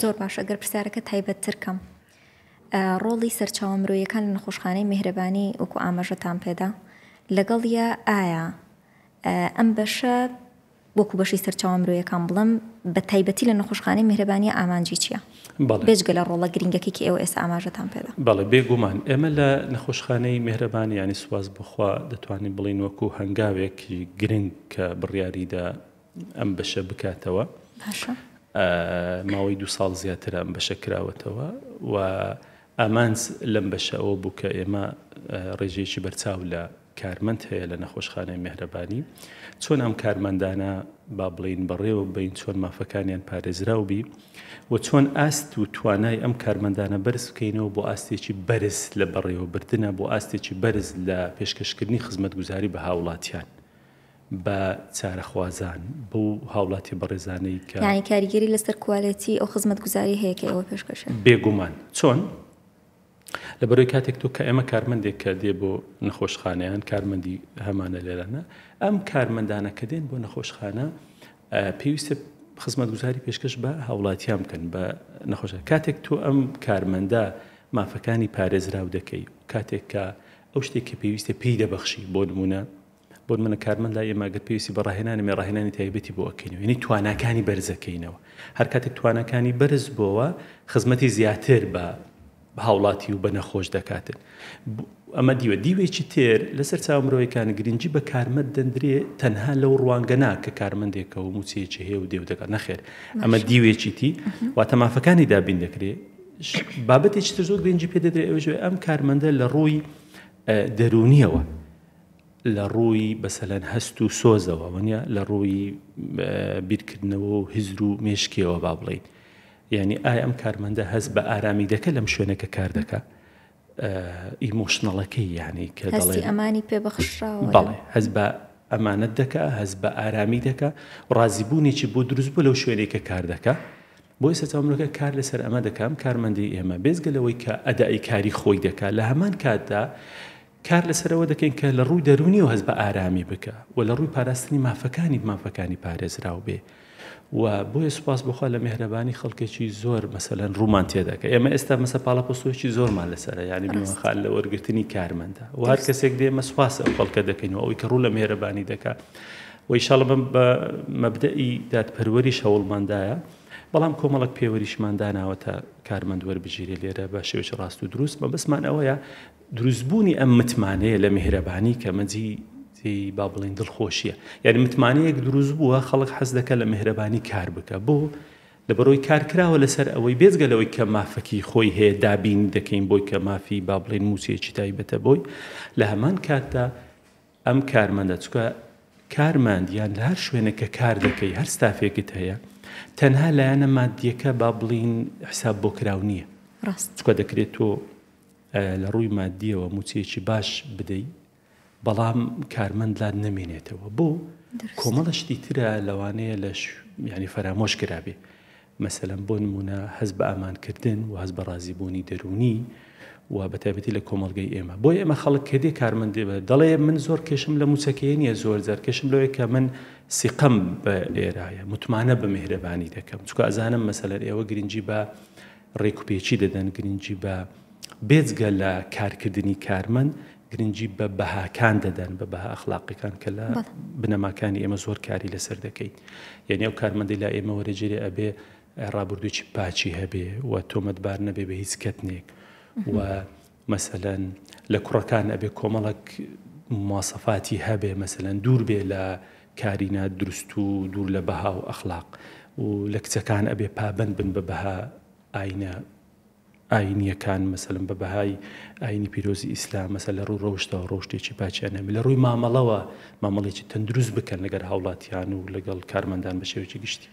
زۆر باشە گەر پرسیارەکە تایبەتتر کەم ڕۆڵی سەرچاوە مرۆیەکان لە نەخۆشخانەی میهرەبانی وەکو ئاماژەتان پێدا لەگەڵیە ئایا ئەم بەشە وەکو بەشی سەرچاوە مرۆیەکان بڵێم بە تایبەتی لە نەخۆشخانەی میهرەبانیە ئامانجی چییە؟ بێجگە لە ڕۆڵە گرنگەکەی کە ئێوە ئێستا ئاماژەتان پێدا. بەڵێ بێگومان ئێمە لە نەخۆشخانەی میهرەبانی یانی سوپاس بۆ خوا دەتوانین بڵێین وەکو هەنگاوێکی گرنگ کە بڕیاریدا ئەم بەشە بکاتەوە باشە. ماوەی دو ساڵ زیاترە ئەم بەشە کراوەتەوە و ئامانج لەم بەشە ئەوە بوو کە ئێمە ڕێژەیەکی بەرچاو لە کارمەند هەیە لە نەخۆشخانەی مێهرەبانی چۆن ئەم کارمەندانە با بڵێین بەڕێوە ببەین چۆن مافەکانیان پارێزراو بی و چۆن ئاست و توانای ئەم کارمەندانە بەرز بکەینەوە بۆ ئاستێکی بەرز لە بەڕێوەبردنە بۆ ئاستێکی بەرز لە پێشکەشکردنی خزمەتگوزاری بە هاوڵاتیان بە چارەخوازان بەو هاوڵاتی بەڕێزانەی کە یانی کاریگەری لەسەر کوالێتی ئەو خزمەتگوزاری هەیە کە ئێوە پێشکەشی بێگومان چۆن؟ لەبەرەوەی کاتێک تۆ کە ئێمە کارمەندێک کە دێ بۆ نەخۆشخانەیان کارمەندی هەمانە لێرانە ئەم کارمەندانە کە دێن بۆ نەخۆشخانە پێویستە خزمەتگوزاری پێشکەش بە هاوڵاتیان بکەن بە نەخۆشە کاتێک تۆ ئەم کارمەندە مافەکانی پارێزراو دەکەی کاتێک کە ئەو شتێک کە پێویستە پێی دەبەخشی بۆ نمونە بۆ نمونە کارمەند لای ئێمە ئەگەر پێویستی بە ڕاهێنانی مێ ڕاهێنانی تایبەتی بۆ ئەکەینەوە یعنی تواناکانی بەرزەکەینەوە هەر کاتێک تواناکانی بەرز بۆوە خزمەتی زیاتر بە هاوڵاتی و بە نەخۆش دەکاتن ئەمە دیوە دیوێکی تر لەسەر چاو مرۆیەکان گرنگی بە کارمەند دەندرێ تەنها لەو ڕوانگە نا کە کارمەندێکە و موچەیەکی هەیە و دێو دەکات نەخێر ئەمە دیوێکی تی واتە مافەکانی دابین دەکرێ بابەتێکی تر زۆر گرنگی پێ دەدرێ ئەوەش ئەم کارمەندە لە ڕووی دەروونیەوە لە ڕووی بەسەلەن هەست و سۆزەوە وەنیە لە ڕووی بیرکردنەوە و هزر و مێشکیەوە با بڵێین یعنی ئایا ئەم کارمەندە هەست بە ئارامی دەکە لەم شوێنە کە کار دەکا ئیمۆشنەڵەکەی یعنی کە دەڵێ ئەمانی پێ بەخشراوە بەڵێ هەست بە ئەمانەت دەکا هەست بە ئارامی دەکا ڕازیبوونێکی بۆ دروست بوو لەو شوێنێک کە کار دەکا بۆیە سەرچاوە کار لەسەر ئەمە دەکا ئەم کارمەندەی ئێمە بێجگە لەوەی کە ئەدای کاری خۆی دەکا لە هەمان کاتدا کار لەسەر ئەوە دەکەین کە لە ڕووی دەروونیەوە هەست بە ئارامی بکا و لە ڕووی پاراستنی مافەکانی مافەکانی پارێزراو بێ و بۆیە سوپاس بۆ خوا لە مێهرەبانی خەڵکێکی زۆر مەسەلەن ڕوومان تێدەکە ئێمە ئێستا مەسە پاڵەپەستۆیەکی زۆرمان لەسەرە یعنی میوانخان لە وەرگرتنی کارمەندە و هەر کەسێک دێ ئێمە سوپاس ئەو خەڵکە دەکەین و ئەوەی کە ڕوو لە مێهرەبانی دەکا و ئیشاڵڵە بەم بە مەبدەئی دادپەروەریش هەوڵماندایە بەڵام کۆمەڵک پێوەریشمان داناوە تا کارمەند وەربگیرێ لێرە بە شێوەیەکی ڕاست و دروست مەبەستمان ئەوەیە دروستبوونی ئەم متمانەیە لە میهرەبانی کە ئەمە جێی جێی با بڵێین دڵخۆشیە یعنی متمانەیەک دروست بووە خەڵک حەز دەکە لە میهرەبانی کار بکە بۆ لەبەرەوەی کار کراوە لەسەر ئەوەی بێجگە لەوەی کە مافەکی خۆی هەیە دابین دەکەین بۆی کە مافی با بڵێین مووچەیەکی تایبەتە بۆی لە هەمان کاتدا ئەم کارمەندە چونکە کارمەند یان لە هەر شوێنێک کە کار دەکەی هەر ستافێکت هەیە تەنها لایەنە مادیەکە با بڵین حساب بۆ کراو نییە ڕاست چونکە دەکرێت تۆ لە ڕووی مادیەوە موچەیەکی باش بدەی بەڵام کارمەند لات نەمێنێتەوە بۆ کۆمەڵە شتی ترە لەوانەیە لە ینی فەرامۆش کرابێ مەسەلەن بۆ نمونە هەست بە ئامانکردن و هەست بە ڕازیبوونی دەروونی و بە تایبەتی لە کۆمەڵگەی ئێمە بۆ ئێمە خەڵک کە دێ کارمەندێ بە دەڵێ من زۆر کێشم لە موچەکەی نییە زۆر جار کێشم لەوەیە کە من سیقەم بە ئێرایە متمانە بە مهرەبانی دەکەم چونکە ئەزانم مەسەلەن ئێوە گرنگی بە ڕێکوپێکی دەدەن گرنگی بە بێجگە لە کارکردنی کارمەند گرنگی بە بەهاکان دەدەن بە بەها ئەخلاقیەکان کە لە بنەماکانی ئێمە زۆر کاری لەسەر دەکەین یعنی ئەو کارمەندی لا ئێمە وەرەجێرێ ئەبێ ڕابردووی پاچی هەبێ و تۆمەتبار نەبێ بە هیچ کەتنێک و مەسەلەن لە کوڕەکان ئەبێ کۆمەڵک مواسەفاتی هەبێ مەسەلەن دوور بێ لە کاری نادروست و دوور لە بەها و ئەخلاق و لە کچەکان ئەبێ پابەند بن بە بەها ئاینە ئاینیەکان مەسەلەن بە بەهای ئاینی پیرۆزی ئیسلام مەسەل لە ڕووی ڕەوشتەوە ڕەوشتێکی پاکیان هەبێ لە ڕووی مامەڵەوە مامەڵێکی تەندروست بکەن لەگەر هاوڵاتیان و لەگەڵ کارمەندان بە شێوەیەکی گشتی.